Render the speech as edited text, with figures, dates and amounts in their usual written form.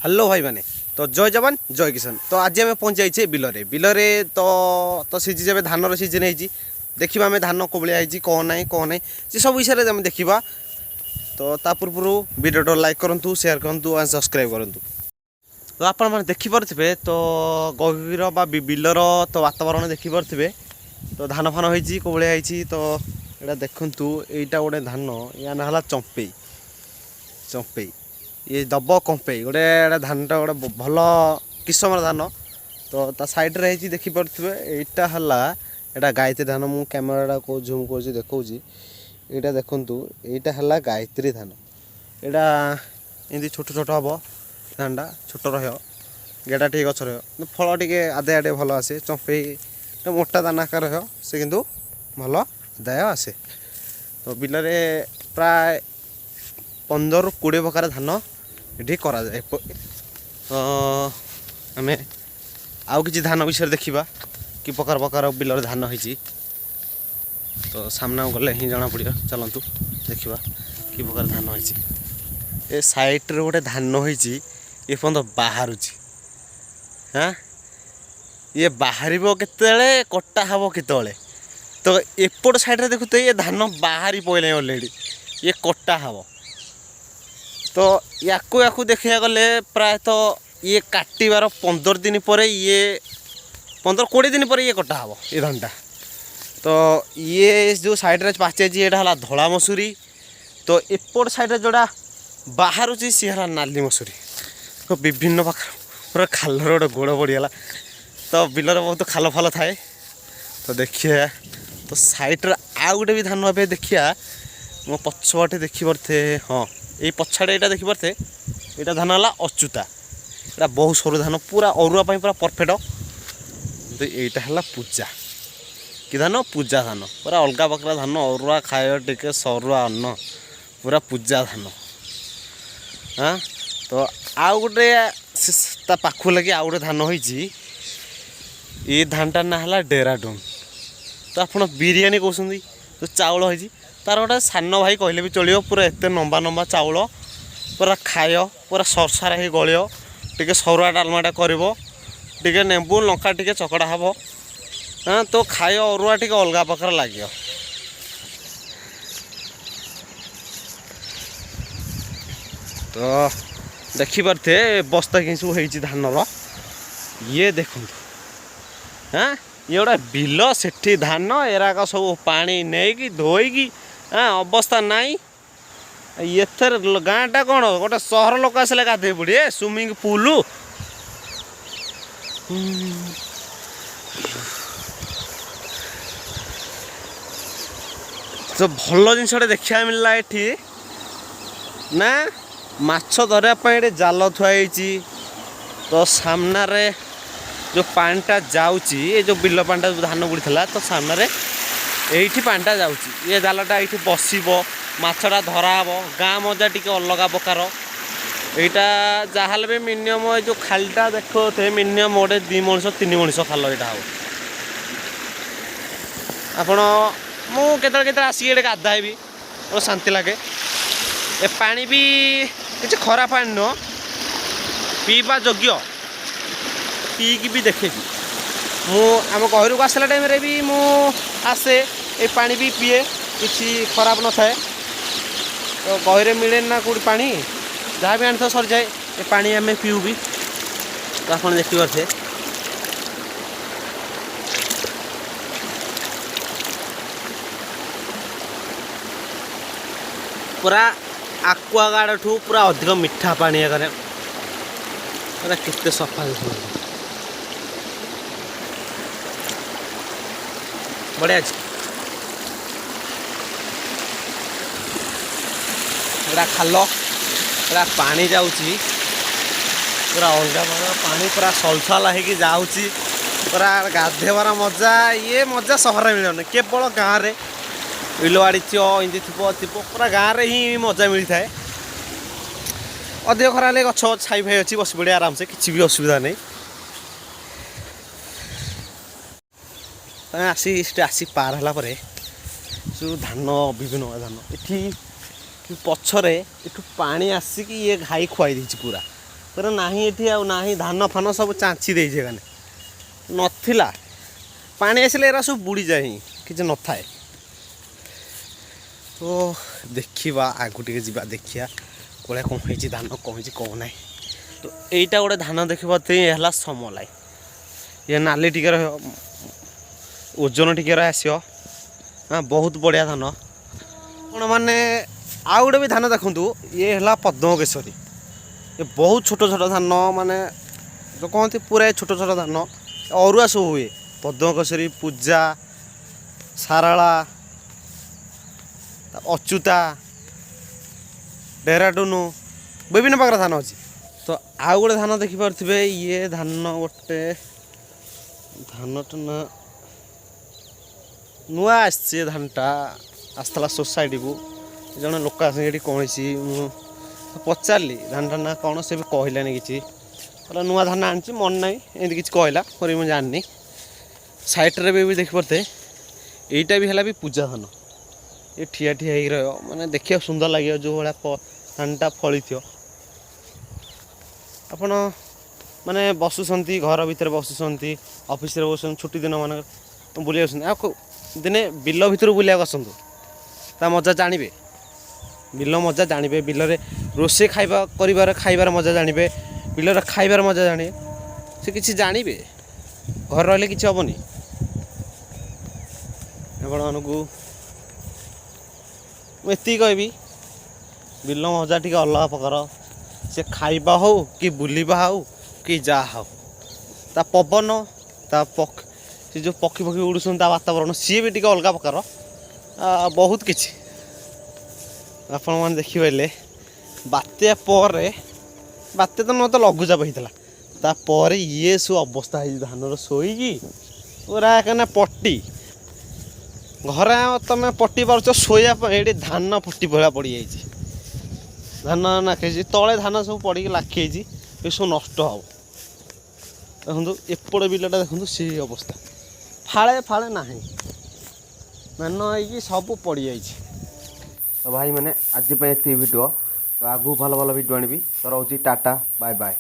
Hello ଭାଇମାନେ, ତ ଜୟ ଯବାନ ଜୟ କିଷାନ। ତ ଆଜି ଆମେ ପହଞ୍ଚି ଯାଇଛେ ବିଲରେ। ବିଲରେ ତ ତ ସିଜିନ୍, ଏବେ ଧାନର ସିଜିନ୍ ହେଇଛି। ଦେଖିବା ଆମେ ଧାନ କୋଉ ଭଳିଆ ହେଇଛି, କ'ଣ ନାହିଁ କ'ଣ ନାହିଁ, ସେ ସବୁ ବିଷୟରେ ଆମେ ଦେଖିବା। ତ ତା ପୂର୍ବରୁ ଭିଡ଼ିଓଟା ଲାଇକ୍ କରନ୍ତୁ, ସେୟାର କରନ୍ତୁ ଆଣ୍ଡ ସବସ୍କ୍ରାଇବ୍ କରନ୍ତୁ। ତ ଆପଣମାନେ ଦେଖିପାରୁଥିବେ, ତ ଗଭୀର ବା ବିଲର ତ ବାତାବରଣ ଦେଖିପାରୁଥିବେ। ତ ଧାନ ଫାନ ହେଇଛି, କୋଉ ଭଳିଆ ହେଇଛି। ତ ଏଇଟା ଦେଖନ୍ତୁ, ଏଇଟା ଗୋଟେ ଧାନ, ୟା ନାଁ ହେଲା ଚମ୍ପେଇ। ଚମ୍ପେଇ ଇଏ ଦବ କମ୍ପେଇ ଗୋଟେ। ଏଇଟା ଧାନଟା ଗୋଟେ ଭଲ କିସମର ଧାନ। ତ ତା ସାଇଡ଼୍ରେ ହେଇଛି, ଦେଖିପାରୁଥିବେ, ଏଇଟା ହେଲା, ଏଇଟା ଗାୟତ୍ରୀ ଧାନ। ମୁଁ କ୍ୟାମେରାଟା ଜୁମ୍ କରୁଛି, ଦେଖାଉଛି। ଏଇଟା ଦେଖନ୍ତୁ, ଏଇଟା ହେଲା ଗାୟତ୍ରୀ ଧାନ। ଏଇଟା ଏମିତି ଛୋଟ ଛୋଟ ହେବ, ଧାନଟା ଛୋଟ ରହିବ, ଗେଡ଼ା ଟିକେ ଗଛ ରହିବ, କିନ୍ତୁ ଫଳ ଟିକେ ଆଦାୟ ଟିକେ ଭଲ ଆସେ। ଚମ୍ପେଇ ମୋଟା ଦାନା ଆକାର ରହିବ ସେ, କିନ୍ତୁ ଭଲ ଆଦାୟ ଆସେ। ତ ବିଲରେ ପ୍ରାୟ 15ରୁ 20 ପ୍ରକାର ଧାନ ଏଠି କରାଯାଏ। ତ ଆମେ ଆଉ କିଛି ଧାନ ବିଷୟରେ ଦେଖିବା, କି ପ୍ରକାର ପ୍ରକାର ବିଲରେ ଧାନ ହେଇଛି। ତ ସାମ୍ନାକୁ ଗଲେ ହିଁ ଜଣାପଡ଼ିବ। ଚାଲନ୍ତୁ ଦେଖିବା କି ପ୍ରକାର ଧାନ ହେଇଛି। ଏ ସାଇଡ଼ରେ ଗୋଟେ ଧାନ ହେଇଛି, ଏ ପର୍ଯ୍ୟନ୍ତ ବାହାରୁଛି। ହାଁ, ଇଏ ବାହାରିବ କେତେବେଳେ, କଟା ହେବ କେତେବେଳେ? ତ ଏପଟ ସାଇଡ଼ରେ ଦେଖୁଥିବେ, ଏ ଧାନ ବାହାରି ପଡ଼ିଲାଣି ଅଲରେଡ଼ି, ଇଏ କଟା ହେବ। ତ ୟାକୁ ୟାକୁ ଦେଖିବାକୁ ଗଲେ ପ୍ରାୟତଃ ଇଏ କାଟିବାର 15 ଦିନ ପରେ, ଇଏ 15-20 ଦିନ ପରେ ଇଏ କଟା ହେବ ଏ ଧାନଟା। ତ ଇଏ ଯେଉଁ ସାଇଡ଼ରେ ପାଚିଯାଇଛି, ଏଇଟା ହେଲା ଧଳା ମସୁରୀ। ତ ଏପଟ ସାଇଡ଼ରେ ଯେଉଁଟା ବାହାରୁଛି, ସିଏ ହେଲା ନାଲି ମସୁରୀ। ତ ବିଭିନ୍ନ ପ୍ରକାର, ପୁରା ଖାଲରେ ଗୋଟେ ଗୋଡ଼ ପଡ଼ିଗଲା। ତ ବିଲରେ ବହୁତ ଖାଲ ଫାଲ ଥାଏ। ତ ଦେଖିବା, ତ ସାଇଡ଼ରେ ଆଉ ଗୋଟେ ବି ଧାନ ଏବେ ଦେଖିବା। ମୋ ପଛପଟେ ଦେଖିପାରୁଥିବେ, ହଁ, ଏଇ ପଛଆଡ଼େ ଏଇଟା ଦେଖିପାରୁଥିବେ, ଏଇଟା ଧାନ ହେଲା ଅଚ୍ୟୁତା। ଏଇଟା ବହୁତ ସରୁ ଧାନ, ପୁରା ଅରୁଆ ପାଇଁ ପୁରା ପରଫେକ୍ଟ। କିନ୍ତୁ ଏଇଟା ହେଲା ପୂଜା। କି ଧାନ? ପୂଜା ଧାନ। ପୁରା ଅଲଗା ପ୍ରକାର ଧାନ, ଅରୁଆ ଖାଇବା ଟିକେ ସରୁଆ ଅନ୍ନ, ପୁରା ପୂଜା ଧାନ। ହଁ, ତ ଆଉ ଗୋଟେ ତା ପାଖକୁ ଲାଗି ଆଉ ଗୋଟେ ଧାନ ହେଇଛି। ଏ ଧାନଟା ନାଁ ହେଲା ଡେରାଡୁନ୍। ତ ଆପଣ ବିରିୟାନୀ କହୁଛନ୍ତି, ତ ଚାଉଳ ହେଇଛି, ତାର ଗୋଟେ ସାନ ଭାଇ କହିଲେ ବି ଚଳିବ। ପୁରା ଏତେ ଲମ୍ବା ଲମ୍ବା ଚାଉଳ, ପୁରା ଖାୟ, ପୁରା ସରସାର ହେଇ ଗଳିବ। ଟିକେ ସରୁଆ ଡାଲମାଟା କରିବ, ଟିକେ ଲେମ୍ବୁ ଲଙ୍କା ଟିକେ ଚକଡ଼ା ହେବ। ହଁ, ତ ଖାୟ ଅରୁଆ ଟିକେ ଅଲଗା ପ୍ରକାର ଲାଗିବ। ତ ଦେଖିପାରୁଥିବେ, ବସ୍ତା କି ସବୁ ହେଇଛି ଧାନର। ଇଏ ଦେଖନ୍ତୁ, ହଁ, ଇଏ ଗୋଟେ ବିଲ, ସେଠି ଧାନ ଏରାକ ସବୁ ପାଣି ନେଇକି ଧୋଇକି, ହଁ, ଅବସ୍ଥା ନାହିଁ। ଏଥିରେ ଗାଁଟା କ'ଣ, ଗୋଟେ ସହର ଲୋକ ଆସିଲେ ଗାଧେଇ ପଡ଼ିବେ, ସୁଇମିଂ ପୁଲ୍। ତ ଭଲ ଜିନିଷଟା ଦେଖିବାକୁ ମିଳିଲା ଏଠି ନା, ମାଛ ଧରିବା ପାଇଁ ଏଠି ଜାଲ ଥୁଆ ହେଇଛି। ତ ସାମ୍ନାରେ ଯେଉଁ ପାଣିଟା ଯାଉଛି, ଏ ଯେଉଁ ବିଲ ପାଣିଟା, ଯେଉଁ ଧାନ ବୁଡ଼ିଥିଲା, ତ ସାମ୍ନାରେ ଏଇଠି ପାଣିଟା ଯାଉଛି। ଏ ଜାଲଟା ଏଇଠି ବସିବ, ମାଛଟା ଧରା ହେବ। ଗାଁ ମଜା ଟିକେ ଅଲଗା ପ୍ରକାର। ଏଇଟା ଯାହାହେଲେ ବି ମିନିମମ୍, ଏ ଯେଉଁ ଖାଲଟା ଦେଖୁଥିବେ, ମିନିମମ୍ ଗୋଟେ 2 ମଣିଷ 3 ମଣିଷ ଖାଲ ଏଇଟା ହେବ। ଆପଣ ମୁଁ କେତେବେଳେ କେତେବେଳେ ଆସିକି ଏଠି ଗାଧାଏ ବି, ବହୁତ ଶାନ୍ତି ଲାଗେ। ଏ ପାଣି ବି କିଛି ଖରାପ ପାଣି ନୁହଁ, ପିଇବା ଯୋଗ୍ୟ। ପିଇକି ବି ଦେଖେବି ମୁଁ। ଆମ ଘରକୁ ଆସିଲା ଟାଇମ୍ରେ ବି ମୁଁ ଆସେ, ଏ ପାଣି ବି ପିଏ, କିଛି ଖରାପ ନଥାଏ। ତ ଗହିରେ ମିଳେନି ନା କେଉଁଠି ପାଣି, ଯାହା ବି ଆଣିଥାଉ ସରିଯାଏ। ଏ ପାଣି ଆମେ ପିଉ ବି। ତ ଆପଣ ଦେଖିପାରୁଥିବେ, ପୁରା ଆକ୍ୱାଗାର୍ଡ଼ଠୁ ପୁରା ଅଧିକ ମିଠା ପାଣି ଏକାରେ। ପୁରା କେତେ ସଫା ଦେଖନ୍ତୁ, ବଢ଼ିଆ ଅଛି। ଏଇଟା ଖାଲ, ଏଇଟା ପାଣି ଯାଉଛି, ପୁରା ଅଲଗା ପ୍ରକାର ପାଣି, ପୁରା ସଲସଲା ହେଇକି ଯାଉଛି। ପୁରା ଗାଧେଇବାର ମଜା, ଇଏ ମଜା ସହରରେ ମିଳିବନି, କେବଳ ଗାଁରେ। ବିଲବାଡ଼ି ଥିବ, ଏମିତି ଥିବ ଥିବ, ପୁରା ଗାଁରେ ହିଁ ମଜା ମିଳିଥାଏ। ଅଧିକ ଖରା ହେଲେ ଗଛ ଛାଇ ଫାଇ ଅଛି, ବସି ପଡ଼ିଆ ଆରାମସେ, କିଛି ବି ଅସୁବିଧା ନାହିଁ। ତମେ ଆସି ସେଠି ଆସି ପାର ହେଲା ପରେ ସବୁ ଧାନ, ବିଭିନ୍ନ ପ୍ରକାର ଧାନ। ଏଠି ପଛରେ ଏଠୁ ପାଣି ଆସିକି ଇଏ ଘାଇ ଖୁଆଇ ଦେଇଛି ପୁରା। ପୁରା ନାହିଁ ଏଠି ଆଉ ନାହିଁ। ଧାନ ଫାନ ସବୁ ଚାଞ୍ଚି ଦେଇଛି ଏখানে, ନଥିଲା। ପାଣି ଆସିଲେ ଏରା ସବୁ ବୁଡ଼ିଯାଏ ହିଁ, କିଛି ନଥାଏ। ତ ଦେଖିବା, ଆଗକୁ ଟିକେ ଯିବା, ଦେଖିବା କୋଳିଆ କ'ଣ ହେଇଛି ଧାନ, କ'ଣ ହେଇଛି କ'ଣ ନାହିଁ। ତ ଏଇଟା ଗୋଟେ ଧାନ ଦେଖିପାରୁଥିବେ, ଇଏ ହେଲା ସମଲାଇ। ଇଏ ନାଲି ଟିକେ ରହିବ, ଓଜନ ଟିକେ ରହି ଆସିବ। ହଁ, ବହୁତ ବଢ଼ିଆ ଧାନ। ଆପଣମାନେ ଆଉ ଗୋଟେ ବି ଧାନ ଦେଖନ୍ତୁ, ଇଏ ହେଲା ପଦ୍ମକେଶରୀ। ଏ ବହୁତ ଛୋଟ ଛୋଟ ଧାନ, ମାନେ ଯେଉଁ କହନ୍ତି ପୁରା ଛୋଟ ଛୋଟ ଧାନ, ଅରୁଆ ସବୁ ହୁଏ। ପଦ୍ମକେଶରୀ, ପୂଜା, ସାରଳା, ଅଚ୍ୟୁତା, ଡେରାଡୁନ, ବିଭିନ୍ନ ପ୍ରକାର ଧାନ ଅଛି। ତ ଆଉ ଗୋଟେ ଧାନ ଦେଖିପାରୁଥିବେ, ଇଏ ଧାନ ଗୋଟେ ଧାନଟା ନା ନୂଆ ଆସିଛି। ଏ ଧାନଟା ଆସିଥିଲା ସୋସାଇଟିକୁ। ଜଣେ ଲୋକ ଆସିକି ଏଠି କ'ଣ ହେଇଛି ମୁଁ ପଚାରିଲି, ଧାନଟା ନା କ'ଣ, ସେ ବି କହିଲାନି କିଛି। କହିଲା ନୂଆ ଧାନ ଆଣିଛି, ମନେ ନାହିଁ, ଏମିତି କିଛି କହିଲା ପରେ ମୁଁ ଜାଣିନି। ସାଇଡ଼୍ରେ ବି ଦେଖିପାରୁଥିବେ, ଏଇଟା ବି ହେଲା ବି ପୂଜା ଧାନ। ଏ ଠିଆ ଠିଆ ହେଇକି ରହିବ, ମାନେ ଦେଖିବାକୁ ସୁନ୍ଦର ଲାଗିବ, ଯେଉଁ ଭଳିଆ ଧାନଟା ଫଳିଥିବ। ଆପଣ ମାନେ ବସୁଛନ୍ତି, ଘର ଭିତରେ ବସୁଛନ୍ତି, ଅଫିସରେ ବସୁଛନ୍ତି, ଛୁଟି ଦିନ ମାନଙ୍କରେ ବୁଲି ଆସୁଛନ୍ତି। ଆଉ ଦିନେ ବିଲ ଭିତରୁ ବୁଲିବାକୁ ଆସନ୍ତୁ, ତା ମଜା ଜାଣିବେ। ବିଲ ମଜା ଜାଣିବେ, ବିଲରେ ରୋଷେଇ ଖାଇବା କରିବାର ଖାଇବାର ମଜା ଜାଣିବେ, ବିଲରେ ଖାଇବାର ମଜା ଜାଣିବେ, ସେ କିଛି ଜାଣିବେ। ଘରେ ରହିଲେ କିଛି ହେବନି। ଆପଣମାନଙ୍କୁ ମୁଁ ଏତିକି କହିବି, ବିଲ ମଜା ଟିକେ ଅଲଗା ପ୍ରକାର। ସେ ଖାଇବା ହଉ କି ବୁଲିବା ହଉ କି ଯାହା ହଉ, ତା ପବନ, ତା ସେ ଯେଉଁ ପକ୍ଷୀ ଫକ୍ଷୀ ଉଡ଼ୁଛନ୍ତି, ତା ବାତାବରଣ ସିଏ ବି ଟିକେ ଅଲଗା ପ୍ରକାର। ବହୁତ କିଛି ଆପଣମାନେ ଦେଖିପାରିଲେ। ବାତ୍ୟା ପରେ, ବାତ୍ୟା ତ ନୁହଁ ତ ଲଘୁଚାପ ହେଇଥିଲା, ତାପରେ ଇଏ ସବୁ ଅବସ୍ଥା ହେଇଛି ଧାନର। ଶୋଇକି ପୁରା ଏକାନେ ପଟି ଘରେ ତମେ ପଟି ପାରୁଛ ଶୋଇବା ପାଇଁ, ଏଠି ଧାନ ପଟି ଭଳିଆ ପଡ଼ିଯାଇଛି। ଧାନ ନାଖିଛି ତଳେ, ଧାନ ସବୁ ପଡ଼ିକି ଲାଖି ହେଇଛି, ଏସବୁ ନଷ୍ଟ ହେବ। ଦେଖନ୍ତୁ ଏପଟ ବିଲଟା ଦେଖନ୍ତୁ, ସେଇ ଅବସ୍ଥା, ଫାଳେ ଫାଳେ ନାହିଁ, ଧାନ ହେଇକି ସବୁ ପଡ଼ିଯାଇଛି। ତ ଭାଇମାନେ, ଆଜି ପାଇଁ ଏତିକି ଭିଡ଼ିଓ। ତ ଆଗକୁ ଭଲ ଭଲ ଭିଡ଼ିଓ ଆଣିବି। ତ ରହୁଛି, ଟାଟା, ବାଏ ବାଏ।